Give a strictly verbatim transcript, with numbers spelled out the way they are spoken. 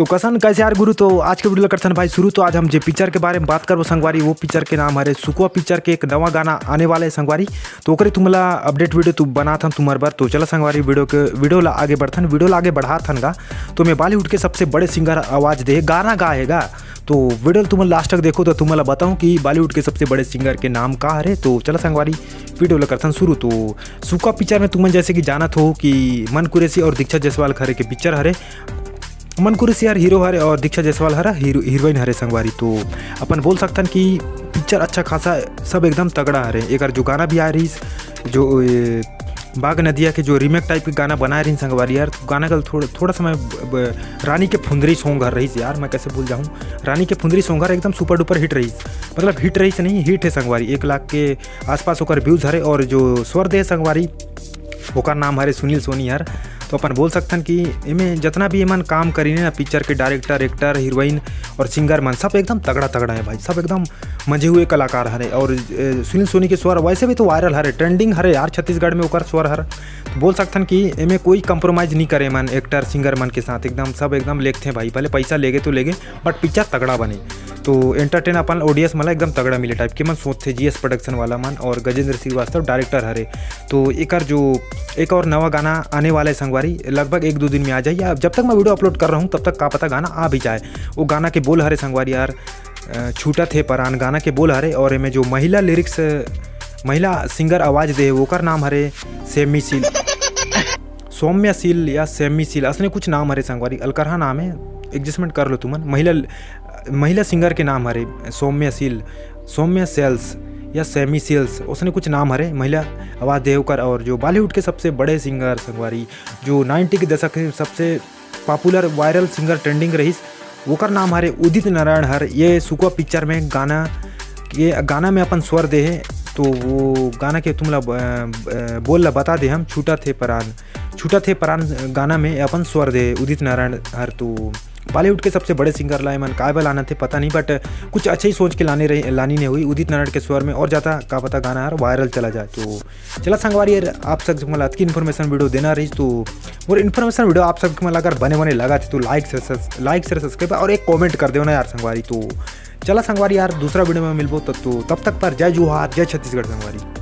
तो कसन कैसे यार गुरु, तो आज के video ला करथन भाई शुरू। तो आज हम जे पिक्चर के बारे में बात करबो संगवारी, वो पिक्चर के नाम हरे सुकवा पिक्चर के एक नवा गाना आने वाला है संगवारी। तो ओकरे तुमला update video तो बनाथन तुम्हर बर। तो चला संगवारी, video के, video ला आगे बढ़थन, video ला आगे बढ़ाथन गा। तो मैं बॉलीवुड के सबसे बड़े सिंगर आवाज़ दे गाना गाएगा। तो video ला तुमन last तक देखो तो तुमला बताऊं कि बॉलीवुड के सबसे बड़े सिंगर के नाम का हरे। तो चला संगवारी, video ला करथन शुरू। तो सुकवा पिक्चर में तुमन जैसे कि जानत हो कि मन कुरैशी और दीक्षा जायसवाल खरे के पिक्चर हरे। मन कुरैशी यार हीरो हरे और दीक्षा जायसवाल हरा हीरो, हीरोइन हरे संगवारी। तो अपन बोल सकथन कि पिक्चर अच्छा खासा, सब एकदम तगड़ा हरे। एकर जो गाना भी आ रहीस, जो ए, बाग नदिया के जो रीमेक टाइप के गाना बनाए रहीन संगवारी यार, तो गाना का थोड़ा, थोड़ा समय ब-, ब-, रानी के फुंदरी सॉन्ग हर रहीस यार, मैं कैसे भूल जाऊँ। रानी के फुंदरी सॉन्ग हर एकदम super duper hit रहीस, मतलब hit रहीस नहीं, hit है संगवारी। एक लाख के आसपास ओकर views हरे और जो स्वर दे संगवारी, ओकर नाम हरे सुनील सोनी यार। तो अपन बोल सकथन कि एमे जितना भी एमन काम करीन हे ना, पिक्चर के डायरेक्टर, एक्टर, हीरोइन और सिंगर मन, सब एकदम तगड़ा तगड़ा है भाई, सब एकदम मंजे हुए कलाकार हरे। और ए, सुनील सोनी के स्वर वैसे भी तो वायरल हरे, ट्रेंडिंग हरे यार छत्तीसगढ़ में ओकर स्वर हर। तो बोल सकथन कि एमे कोई कॉम्प्रोमाइज़ नहीं करे मन एक्टर सिंगर मन के साथ, एकदम सब एकदम लेगथे भाई, भले पैसा लेगे तो लेगे, बट पिक्चर तगड़ा बने। तो एंटरटेन अपन ऑडियंस मन ला एकदम तगड़ा मिले टाइप के मन सोचथे जीएस प्रोडक्शन वाला मन, और गजेंद्र श्रीवास्तव डायरेक्टर हरे। तो एकर जो एक और नवा गाना आने वाला है संगवारी, लगभग एक दो दिन में आ जाही। अब जब तक मैं video upload कर रहा हूँ तब तक का पता गाना आ भी जाए। वो गाना के बोल हरे संगवारी यार, अ, छूटत हे परान गाना के बोल हरे, और एमे जो महिला लिरिक्स, महिला सिंगर आवाज़ दे हे, ओकर नाम हरे सैमी सील, सौम्या सील या सैमी सील, असने कुछ नाम हरे संगवारी, अलकरहा नाम है, एडजस्टमेंट कर लो तुमन। महिला, महिला सिंगर के नाम हरे सौम्या सील, सौम्या सेल्स या सैमी सील्स, उसने कुछ नाम हरे महिला आवाज़ दे ओकर। और जो बॉलीवुड के सबसे बड़े सिंगर संगवारी, जो नाइंटी के दशक के सबसे पॉपुलर वायरल सिंगर ट्रेंडिंग रहीस, ओकर नाम हरे उदित नारायण हर ये सुकवा पिक्चर में गाना के, गाना में अपन स्वर दे हे। तो वो गाना के तुमला ब-, ब-, बोल ला बता दे हम, छूटत हे परान, छूटत हे परान गाना में अपन स्वर दे उदित नारायण हर। तो बॉलीवुड के सबसे बड़े सिंगर ला एमन काय बर लानत हे पता नहीं, बट कुछ अच्छा ही सोच के लाने रही, लानी नहीं हुई उदित नारायण के स्वर में, और ज़्यादा का पता गाना हर वायरल चला जाए। तो चला संगवारी यार, आप सब मन ला अतकी इन्फॉर्मेशन वीडियो देना रहीस, तो मोर इन्फॉर्मेशन वीडियो आप सब मन ला अगर बने बने लगा थे तो लाइक से, लाइक से सब्सक्राइब और एक कमेंट कर देना यार संगवारी। तो चला संगवारी यार, दूसरा वीडियो में मिलबो, तब तो, तब तक पर जय जोहार, जय छत्तीसगढ़ संगवारी।